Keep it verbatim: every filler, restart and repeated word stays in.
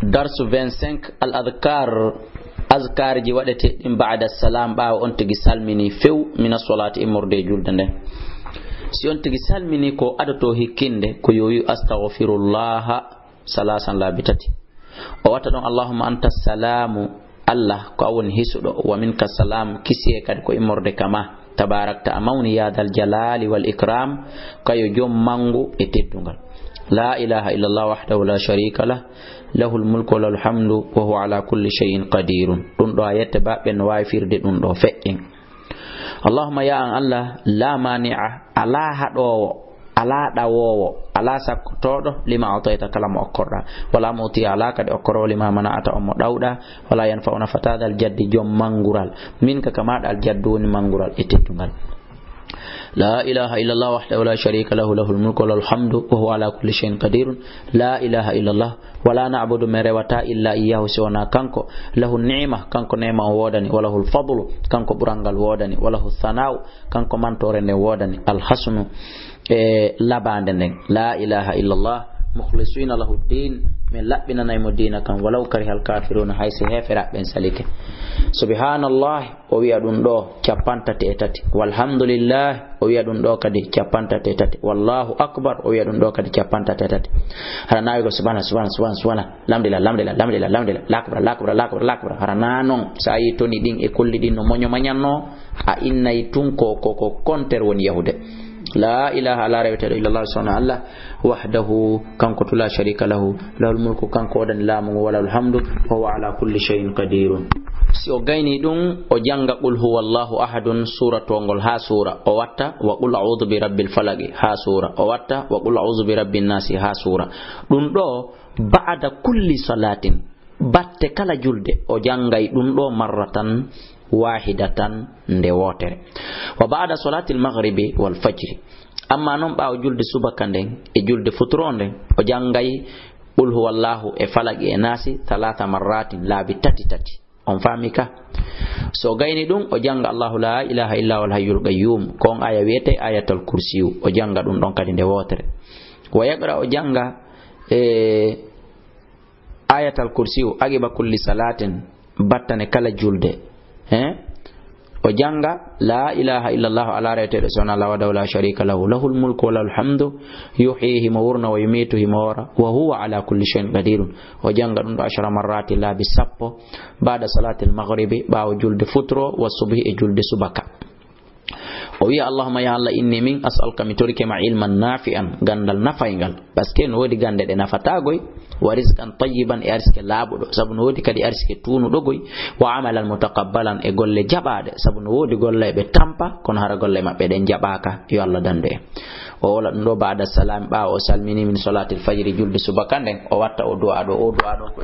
Darsu vingt-cinq, al adkar, azkarji waɗeteeɗi ɗin ba'da salam, ɓaawo on tigi salmini few mina salati, immorde e julde nden. Si on tigi salmini, ko adoto hikkinde ko yo wi'u astaghfirullaha salasan, laabi tati. O watta ɗon allahumma anta salamu, Allah ko a woni hisuɗo, wa minka salam, kisiye kadi ko immorde ka ma. Tabarakta, a mawni, ya dal jalali wal ikram, kayo jom mangu e teddungal. La ilaha illallah wahdahu la sharika lah, lahul mulku wa lahul hamdu wa huwa ala kulli shay'in qadirun. Ɗum ɗo a yette ba ɓen no wawi firde ɗum ɗo feƴƴen. Allahumma, ya an Allah, la mani'a, ala haɗowo, ala ɗawowo, ala sakkotoɗo, lima atayta, kala mo okkorɗa, wala muti, ala kadi okkorowo, lima mana'ata, on mo ɗawɗa, wala yanfa'u, nafataa, dal jaddi, jom mangural, minka, kama, dal jaddu woni mangural e teddungal. La ilaha illallah wahdahu la sharika lahu, lahul mulku wa lahul hamdu wa huwa ala kulli shay'in qadirun. La ilaha illallah, wala na'budu, mi rewata, illa iyyahu, si wona kanko, lahu ni'ma, kanko neema on woodani, wa lahul fadlu, kanko ɓural ngal woodani, wa lahu thana'u, kanko mantore nde woodani, al hasnu, e labande nden. La ilaha illallah, mukhlisina lahu din, min laɓɓinanay mo diina kan, walaw karihal kafiruna, hay si heeferaɓe ɓen salike. Subhanallah, o wi'a ɗum ɗo cappanɗe tati e tati. Walhamdulillah, o wi'a ɗum ɗo kadi cappanɗe tati e tati. Wallahu akbar, o wi'a ɗum ɗo kadi cappanɗe tati e tati. Hara nawi ko subhana, subhana, subhana, subhana. Lamdila, lamdila, lamdila, lamdila. Lakbra, lakbra, lakbra, lakbra. Hara na non, sa yi toni ɗin e kolli ɗin no moño mañanno, a innay tun ko, ko, ko konter woni yahude. La ilaha, ala reweteɗo illallah, sona Allah, wahdahu, kanko tun la sharika lahu, lahul mulku, kanko woodani laamu ngu, wa lahul hamdu, wa huwa ala kulli shay'in qadirun. Si o gayni ɗum, o janga qul huwallahu ahadun, sura tongol ha sura, o watta wa qul a'udhu bi rabbil falaqi ha sura, o watta wa qul a'udhu bi rabbin nasi ha sura. Ɗum ɗo ba'da kulli salatin, batte kala julde, o jangay ɗum ɗo marratan wahidatan, nde wotere. Wa ba'da salatil maghribi wal fajri. Amma non ɓaawo julde subaka nden e julde futuro nden, o jangay qul huwallahu e falaqi e nasi thalatha marratin, laabi tati tati. On faami ka? So gayni ɗum, o janga Allahu la ilaha illa huwal hayyul qayyum. Ko on aya wiyete ayatal kursiyu. O janga ɗum ɗon kadi nde wotere. Wa yaqra, o janga, e, ayatal kursiyu aqiba kulli salatin, battane kala julde. He? O janga la ilaha illallah, ala reweteɗo sona Allah, wahdahu la sharika lahu, lahul mulku wa lahul hamdu, yuhyi, himo wurna, wa yumitu, himo hoora, wa huwa ala kulli shay'in qadirun. O janga ɗum ɗo ashara marrati, laabi sappo, ba'da salatil maghribi, ɓaawo julde futuro, wa subhi, e julde subaka. O wi'a, Allahumma, ya Allah, inni min as'aluka, mi torike ma, ilman nafi'an, gandal nafayngal. Parce que no woodi gande ɗe nafata goy, wa rizqan tayyiban, e arsike laaɓuɗo, sabu no woodi kadi arsike tuunuɗo goy, wa amalan mutaqabbalan, e golle jaɓaaɗe, sabu no woodi golle ɓe tampa, kono hara golle maɓɓe ɗen jaɓaaka. Yo Allah dandu en. O woola ɗum ɗo ba'da salam, ɓaawo o salmini min salatil fajri, julde subaka nden, o watta o du'a ɗo, o du'a ɗo ko